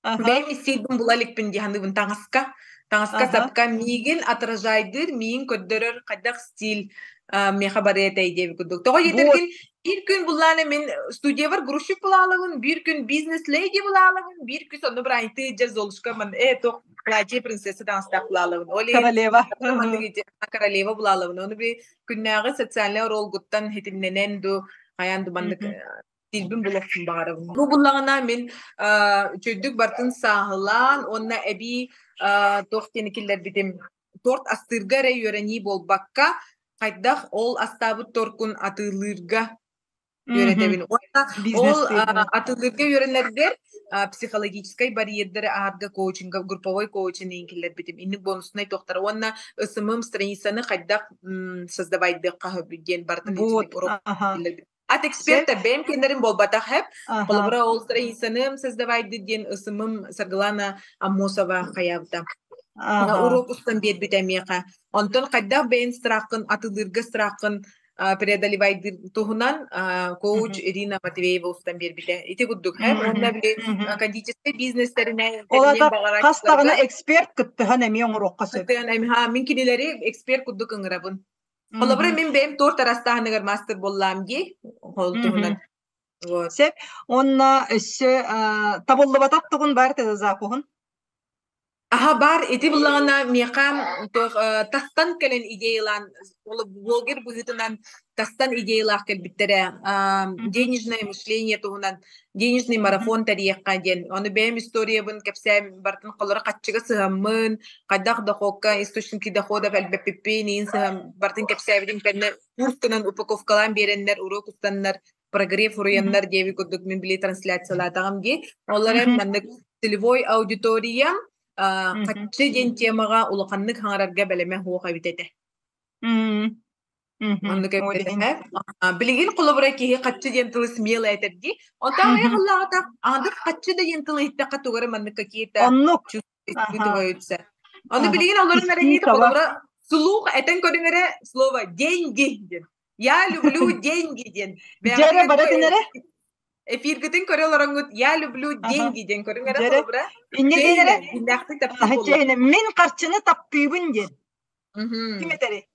[SPEAKER 1] Аха,
[SPEAKER 3] Бэйэм истиилбин була иликпин дии саныыбын таҥаска. Таҥаска
[SPEAKER 1] аха.
[SPEAKER 3] сапка миигин отражайдыыр, миигин көрдөрөр хайдах стиль миэхэ барыа этэй диэбит курдук. Тоҕо
[SPEAKER 1] Вот.
[SPEAKER 3] диэтэргин биир күн буллаана мин студиябар грузчик булаалабын, биир күн бизнес-леди булаалабын, биир күн сонно быраайтыы дьэ Золушка ман э туох платье принцесса таҥастаах булаалабын. Ол иһин
[SPEAKER 1] Королева.
[SPEAKER 3] маннык королева булаалабын. Ону би күннээҕи социальнай оруолгуттан хитимнэнэн ду хайаан ду маннык стилбин булуохпун баҕарабын. Бу буллаҕына мин үчүгдүк бартын сааһылаан уонна эбии туох диэни киллэрбитим торт астыырга эрэ үөрэнии буолбакка хайдах ол астаабыт торкун атыылыырга үөрэтэбин. Уонна ол
[SPEAKER 1] Бизнес
[SPEAKER 3] атыылыырга үөрэнэргэр психологическай барьердары аарга коучинга, групповой коучинг киллэрбитим. Инник бонуснай туохтара. Уонна СММ страницаны хайдах создавайдыахха диэн барытын
[SPEAKER 1] Вот,
[SPEAKER 3] итинник урок
[SPEAKER 1] аха.
[SPEAKER 3] киллэрбитим. От
[SPEAKER 1] Сөп.
[SPEAKER 3] эксперта бэйэм кэннэрим буолбатах хэп.
[SPEAKER 1] Аха.
[SPEAKER 3] Холобура ол страницаны создавайды диэн ысымым Саргылана Аммосова хайаабыта.
[SPEAKER 1] Аха.
[SPEAKER 3] Урок устан биэрбитэ миэхэ. Онтон хайдах бэйэн страххын атылыырга страххын преодолевайдыр туһунан коуч Ирина Матвеева устан биэрбитэ. Ити курдук хэп. Уонна били кондитерскай бизнестэринэн
[SPEAKER 1] Ол
[SPEAKER 3] тэринэн
[SPEAKER 1] аата хас даҕаны
[SPEAKER 3] баҕарааччыларга
[SPEAKER 1] эксперт кыттыһан эмиэ оҥоруохха сөп.
[SPEAKER 3] кыттыһан мин кинилэри эксперт курдук ыҥырабын. Холобура, мин бэйэм торт арастааһыныгар мастер буоллаам дии. Ол туһунан. Вот.
[SPEAKER 1] Сөп. Уонна өссө табыллыбатах тугун баар этэ запуһун?
[SPEAKER 3] Аха баар ити буллаҕына миэхэ туох тастан кэлэн идеялаан блогер быһыытынан тастан идеялаах кэлбиттэрэ денежное мышление туһунан денежный марафон тэрийиэххэ диэн ону бэйэм историябын кэпсээн бартын холоро хаччыга сыһаммын хайдах дохуокка источники доходов элбэппиппин иин сыһам бартын кэпсээбитим кэннэ курс гынан упаковкалаан биэрэннэр уруок устаннар прогрев уруйаннар диэби курдук мин били трансляциялаатаҕым дии. Ол эрэн маннык целевой аудитория хаччы диэн темаҕа улаханнык хаҥарарга бэлэмэ суох эбит этэ. Оннук эбит этэ. Билигин холобура киһи хаччы диэн тылы смело этэр дии. Онтон аҕыйах ыллаҕата аҥардас хаччы да диэн тылы иһиттэххэ тугары маннык какие-то
[SPEAKER 1] Оннук.
[SPEAKER 3] чувствуются. Ону билигин олорун эрэ холобура слух этэн көрүҥ эрэ слово деньги диэн. Я люблю деньги диэн.
[SPEAKER 1] Дьэрэ баратын эрэ?
[SPEAKER 3] Эфиргытын көрө олороҥҥут я люблю деньги диэн көрүҥ эрэ холобура.
[SPEAKER 1] Инньэ диэн эрэ? Дьиҥнээхтик Мин харчыны таптыыбын диэн. Ким этэрий?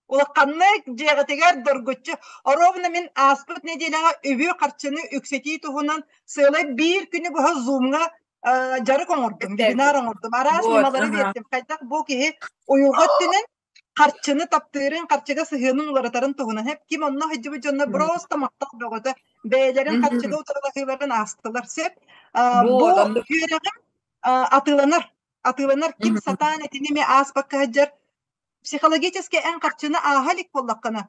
[SPEAKER 1] Улаханнык дьиэҕитигэр доргуччу оруобуна мин ааспыт нэдиэлэҕэ үбү-харчыны үксэтии туһунан сыалай биир күнү быһа зумҥа дьарык оҥордум, вебинар оҥордум, араас ньымалары биэрдим. Хайдах бу киһи уйулҕа өттүнэн харчыны таптыырын, харчыга сыһыанын уларытарын туһунан эп ким онно сылдьыбыт дьонно просто махтал бөҕөтө бэйэлэрин харчыга утарылаһыыларын аастылар сөп. Бу үөрэҕим атыыланар атыыланар ким сатаан итини эмиэ ааспакка сылдьар психологически эн харчыны ааһа илик буоллаххына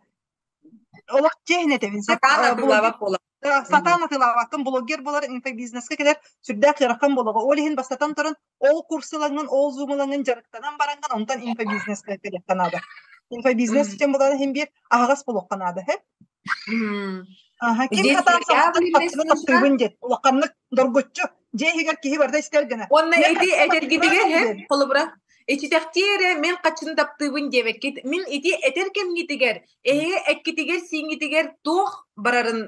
[SPEAKER 1] олох чиэһин этэбин
[SPEAKER 3] сатаан атыылаабат буолар
[SPEAKER 1] сатаан атыылаабаккын блогер буолар инфобизнеска кэлэр сүрдээх ыарахан буолуоҕа ол иһин бастатан туран ол курс ылаҥҥын ол зум ылаҥҥын дьарыктанан бараҥҥын онтон инфобизнеска кэлиэххэ наада инфобизнес диэн буолан иһин биир аһаҕас буолуохха наада һэ ким сатаан саҥаттан харчыны таптыыбын диэн улаханнык доргуччу дьиэ иһигэр киһи барыта истэр гына
[SPEAKER 3] уонна ити этэргитигэр һэ холобура ичитэхтии эрэ мин хаччыны таптыыбын диэбэккит мин ити этэр кэмҥитигэр эһиги эккитигэр-сииҥҥитигэр туох барарын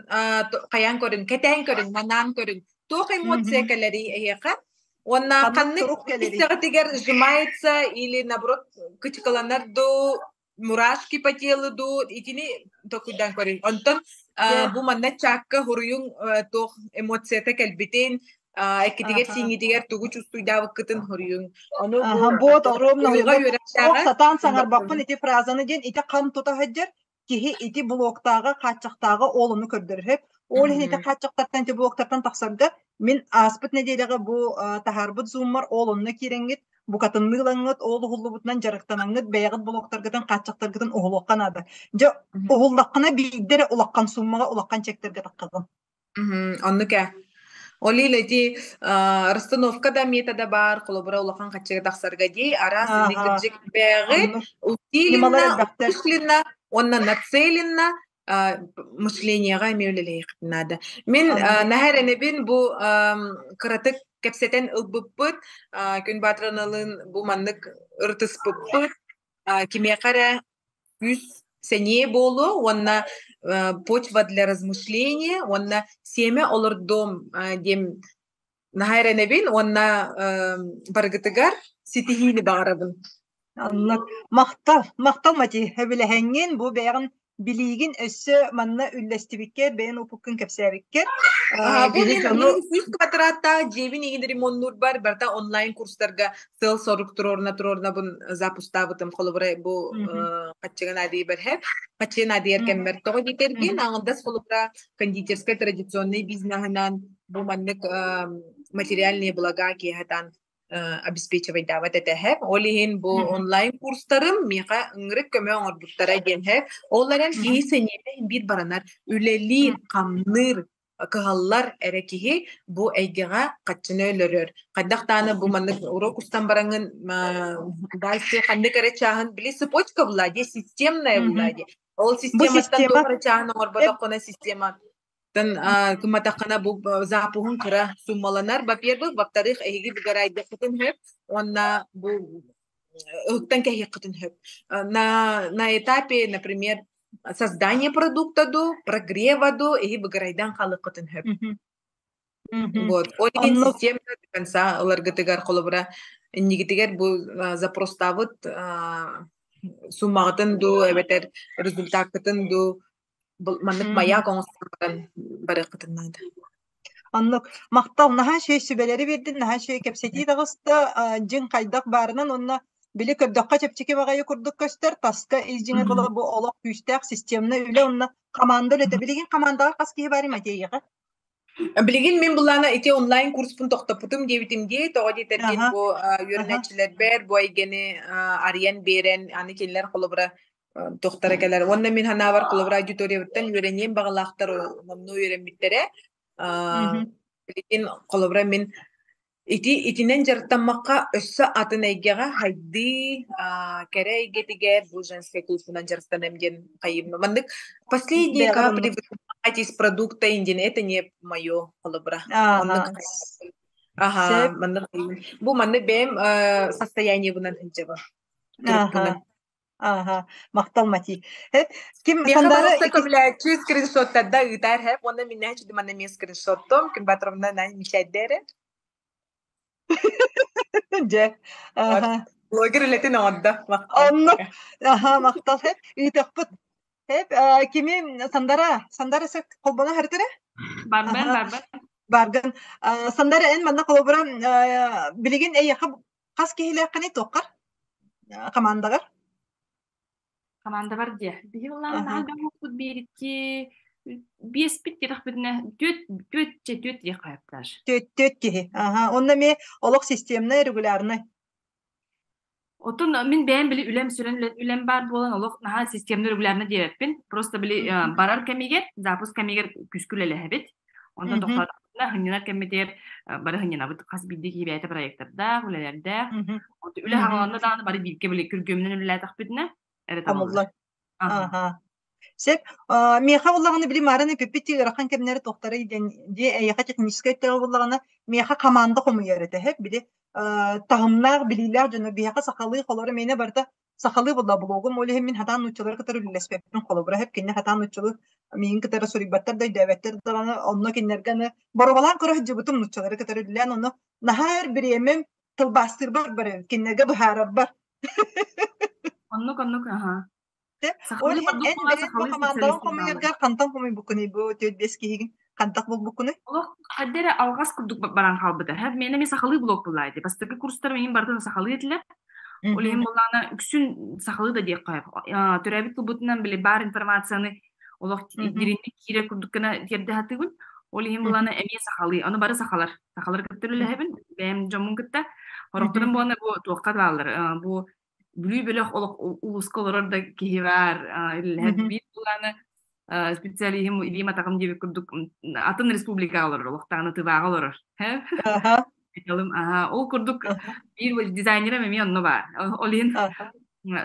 [SPEAKER 3] хайаан көрүҥ, кэтээн көрүҥ, манаан көрүҥ. Туох эмоция кэлэрий эһиэхэ? Уонна ханнык истэҕитигэр сжимается или наоборот кычыкаланар дуу, мурашки по телу дуу, итини токуйдаан көрүҥ. Онтон бу манна чаакка хуруйуҥ туох эмоцията кэлбитин, эккитигэр-сииҥҥитигэр тугу чувствуйдаабыккытын хоруйуҥ. Ону
[SPEAKER 1] бу үөрэхтээҕэ сатаан саҥарбаппын ити фразаны диэн ити хам тута сылдьар киһи ити блоктааҕа хааччахтааҕа ол ону көрдөрөр ол иһин ити хааччахтартан ити блоктартан тахсарга мин ааспыт нэдиэлэҕэ бу таһаарбыт зуммар ол онно киирэҥҥит букатынныы ылаҥҥыт ол уһуллубутунан дьарыктанаҥҥыт бэйэҕит блоктаргытын хааччахтаргытын уһулуохха наада дьэ уһуллаххына биирдэ эрэ улахан суммаҕа улахан чектэргэ таххаҕын
[SPEAKER 3] Оннук ээ. Ол иһин ити расстановка да метода баар, холобура улахан хаччыга тахсарга дии, араас инник кырдьык бэҕи усиленно, умышленно уонна нацеленно мышлениеҕа эмиэ үлэлэһиэхпит наада. Мин наһаа эрэнэбин бу кыратык кэпсэтэн ылбыппыт, Күн Баатыраналыын бу маннык ырытыспыппыт, кимиэхэ эрэ күүс сэниэ буолуо уонна почва для размышления уонна сиэмэ олордуом диэн наһаа эрэнэбин уонна барыгытыгар ситиһиини баҕарабын.
[SPEAKER 1] Оннук. Махтал, махтал Мати, сөбүлэһэҥҥин бу бэйэҕин билиигин өссө манна үллэстибиккэр, бэйэн опуккун кэпсээбиккэр.
[SPEAKER 3] Бу мин 100 квадраттаах дьиэбин иһин ремоннуурбар барыта онлайн курстарга сыал-сорук туруоруна туруорунабын запустаабытым. Холобура бу хаччыга наадыйбар хэп. Хаччыга наадыйар кэммэр тоҕо диэтэргин аҥардас холобура кондитерскай традиционный бизнеһынан бу маннык материальные блага киэһэтан обеспечивайдаабат этэ һэп. Ол иһин бу онлайн курстарым миэхэ ыҥырык көмө оҥорбуттара диэн һэп. Ол эрэн киһи сэниэтэ биир баранар, үлэлиир, хамныыр, кыһаллар эрэ киһи бу эйгэҕэ хаччыны өлөрөр. Хайдах даҕаны бу маннык урок устан бараҥын дальше ханнык эрэ чааһын били цепочка была дии, системная была дии. Ол систематтан туох эрэ чааһын оҥорботоххуна система Кыматаххына бу запуһун кыра суммаланар. Во-первых, во-вторых, эһиги выгорайдыаххытын сөп уонна бу ыһыктан кэһиэххитин сөп. На этапе, например, создания продукта ду, прогрева ду, эһи выгорайдан халыаххытын сөп. Вот. Ол иһин система до конца ыларгытыгар холобура иннигитигэр бу запростаабыт суммаҕытын дуу эбэтэр результаккытын дуу маннык маяк оҥостор. баран барыаххытын наада.
[SPEAKER 1] Оннук. Махтал, наһаа үчүгэй сүбэлэри биэрдин, наһаа үчүгэй кэпсэтии таҕыста. Дьиҥ хайдах баарынан уонна били көрдөххө чэпчэки баҕайы курдук көстөр, таска ис дьиҥэр буола бу олох күүстээх системнай үлэ уонна хамаанда үлэтэ. Билигин хамаандаҕа хас киһи баарый Матеяҕа?
[SPEAKER 3] Билигин мин былаана ити онлайн курспун тохтоппутум диэбитим дии, тоҕо диэтэргин бу үөрэнээччилэрбэр бу эйгэни арыйан биэрэн, аны кинилэр холобура туохтара кэлэр. Уонна мин санаабар холобура аудиториябыттан үөрэниэн баҕалаахтар номнуо үөрэммиттэрэ. Билигин холобура мин ити итинэн дьарыктаммакка өссө атын эйгэҕэ хайдыы кэрэ эйгэтигэр бу женскай курсунан дьарыктаныам диэн хайыым. Маннык последние капли выжимать из продукта диэн это не мое холобура. Оннук Аха, маннык бу маннык бэйэм состояниебынан сылдьабын. Турукпунан.
[SPEAKER 1] Ааха, махтал Мати. Ким
[SPEAKER 3] Миэхэ
[SPEAKER 1] Сандара
[SPEAKER 3] барыста көмүлээччи скриншоттарда ыытаар хэп уонна миннээччи манна эмиэ скриншоттом күн Батровна на мишайдэрэ.
[SPEAKER 1] Дьэ. Аха.
[SPEAKER 3] Блогер үлэтин оҥордо. Махтал.
[SPEAKER 1] Онно. Аха, махтал хэп. Ыытыахпыт. Хэп, кими Сандара, Сандара сек холбоно харытыра?
[SPEAKER 2] Барбан, барбан.
[SPEAKER 1] Барган. Сандара эн манна холобура билигин эйиэхэ хас киһилээххиний туоххар? Хамаандаҕар?
[SPEAKER 2] Хамаандабар диэ. Биһи былаан наһаа элбэх биэрикки биэспит диэтэхпитинэ түөрт түөрт чэ түөрт диэх хайаптааш.
[SPEAKER 1] Түөрт түөрт киһи. Аха. Онно эмиэ олох системнай, регулярнай.
[SPEAKER 2] Оттон мин бэйэм били үлэм сүрүн үлэм баар буолан олох наһаа системный регулярно диэбэппин. Просто били барар кэмигэр, запуск кэмигэр күүскэ үлэлэһэбит. Онтон тохтоотохпутуна сынньанар кэммитигэр бары сынньанабыт. Хас биирдии киһи бэйэтэ проектордаах, үлэлэрдээх. Онтон үлэ хаҥаланна даҕаны бары бииргэ били күргүөмүнэн үлэлээтэхпитинэ эрэ табыллар.
[SPEAKER 1] Хомуллар. Аха. Сөп. Миэхэ буоллаҕына били маарын эпиппит ыарахан кэмнэри туохтарый диэн дьиэ эйиэхэ техническэй өттө буоллаҕына миэхэ хамаанда хомуйар этэ. Сөп били таһымнаах, билиилээх дьону биһиэхэ сахалыы холоро мээнэ барыта сахалыы буолла блогум ол иһин мин хатаан нууччалары кытары үлэлэспэппин холобура сөп кинини хатаан нууччалыы миигин кытары суруйбаттар да өйдөөбөттөр даҕаны онно кинилэргэ аны боруобалаан көрө сылдьыбытым нууччалары кытары үлэлээн ону наһаа өр бириэмэм тылбаастыырбар барабын кинилэргэ быһаарарбар.
[SPEAKER 2] Оннук оннук аха.
[SPEAKER 1] Ол
[SPEAKER 2] Сахалыы
[SPEAKER 1] иһин
[SPEAKER 2] ордук
[SPEAKER 1] эн
[SPEAKER 2] буолар
[SPEAKER 1] бэйэҥ бу
[SPEAKER 2] сахалыы
[SPEAKER 1] хамаандаҕын
[SPEAKER 2] специалистар бааллар.
[SPEAKER 1] хомуйаргар хантан хомуйбуккунуй бу 4-5 киһигин хантах булбуккунуй?
[SPEAKER 2] Олох хайда эрэ алҕас курдук баран хаалбыта. Һэ, миэнэ эмиэ сахалыы блог буллаа ити. Бастакы курстарым иһин барытын сахалыы этилэр. Ол иһин буоллаҕына үксүн сахалыы да диэххэ сөп. Төрөөбүт тылбытынан били баар информацияны олох дириҥник киирэр курдук гына тиэрдэ сатыыбын. Ол иһин буоллаҕына эмиэ сахалыы. Ону бары сахалар. Сахалары кытта үлэлэһэбин. Бэйэм дьоммун кытта. Сорохторун буоллаҕына бу туохха бааллар. Бу Бүлүү бөлөх олох улууска олорор да киһи баар, үлэлэһэр биир былааны специалиһым илиим атаҕым диэбит курдук атын республикаҕа олорор, олохтоону Тываҕа олорор. Ол курдук биир дизайнерым эмиэ онно баар. Ол иһин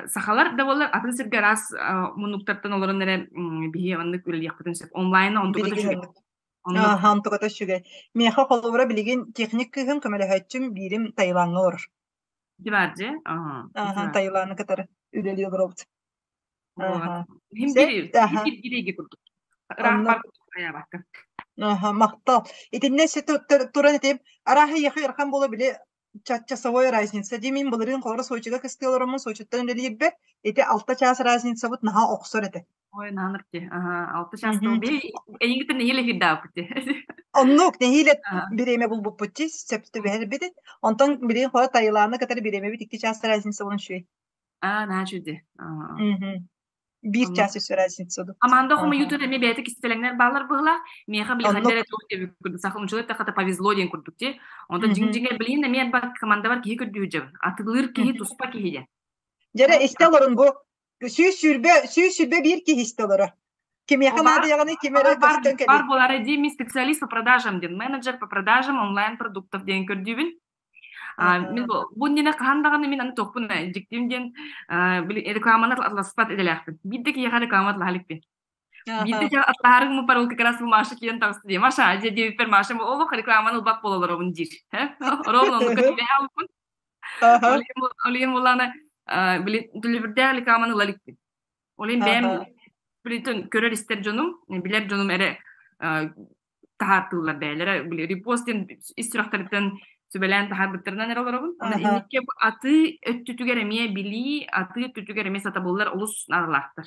[SPEAKER 2] сахалар да буоллар атын сиргэ араас муннуктартан олорон эрэ биһи оннук үлэлиэхпитин сөп. Онлайн онтуката үчүгэй.
[SPEAKER 1] Аха, онтуката үчүгэй. Миэхэ холобура билигин техник кыыһым көмөлөһөөччүм биирим Таилаҥҥа олорор.
[SPEAKER 2] Диварджи, ага.
[SPEAKER 1] Аха, Таиланы кытары үлэлии олоробут.
[SPEAKER 2] Аха. Биир биир курдук. Ыраах айаабакка.
[SPEAKER 1] Аха, махтал. Итиннэ туран этим, арааһы ехы ырахан буола били часовой разница дии мин былырыын холоро Сочига кыстыы олороммун Сочиттан үлэлиирбэр ити 6 чаас разницабыт наһаа охсор этэ.
[SPEAKER 2] Ой, наһаа ырти. Аха, 6 чаас эйингиттэн нэһиилэ эфирдаабыт ти.
[SPEAKER 1] Оннук, нэһиилэ бириэмэ булбуппут ти, сөп түбэһэрбит. Онтон билигин хоро Таиланы кытары бириэмэбит 2 чаас разница болон үчүгэй.
[SPEAKER 2] Аа, наһаа үчүгэй.
[SPEAKER 1] Биир чаас үс разница ду.
[SPEAKER 2] Команда хомуйуутун эмиэ бэйэтэ кистэлэҥнэр бааллар быһыылаах. Миэхэ били ханна эрэ туох диэбит курдук саха учугай тахата повезло диэн курдук ти. Онтон дьиҥ-дьиҥэр билигин эмиэ бар командабар киһи көрдүү дьабын. Атыылыыр киһи туспа киһи диэн.
[SPEAKER 1] Дьэрэ истэ олорун бу 121 киһи истэ олорор. Кимиэхэ наадыйаҕыный, ким эрэ көстөн кэлиэ.
[SPEAKER 2] Бар буолара дии, мин специалист по продажам диэн, менеджер по продажам онлайн продуктов диэн көрдүүбүн. Мин бу иннинэ хаһан даҕаны мин аны туохпун дьиктим диэн рекламаны атласпат идэлээхпин. Биирдэ киһиэхэ реклама атлаһа иликпин. Биирдэ дьэ атлаһарым парол как раз Маша киирэн таҕыста дии. Маша, дьэ диэбиппэр Маша олох рекламаны ылбат буолаларобун диир. Ровно оннука түбэһэ алпын. Ол иһин буоллаҕына били төлөбүрдээх рекламаны ыла иликпин. Ол иһин бэйэм билитин көрөр-истэр дьонум, билэр дьонум эрэ таһаартыыллар бэйэлэрэ били репост диэн ис сүрэхтэриттэн сүбэлээн таһаарбыттарынан эрэ олоробун. Онон инникки атыы өттүтүгэр эмиэ билии, атыы өттүтүгэр эмиэ сатабыллар олус наадалаахтар.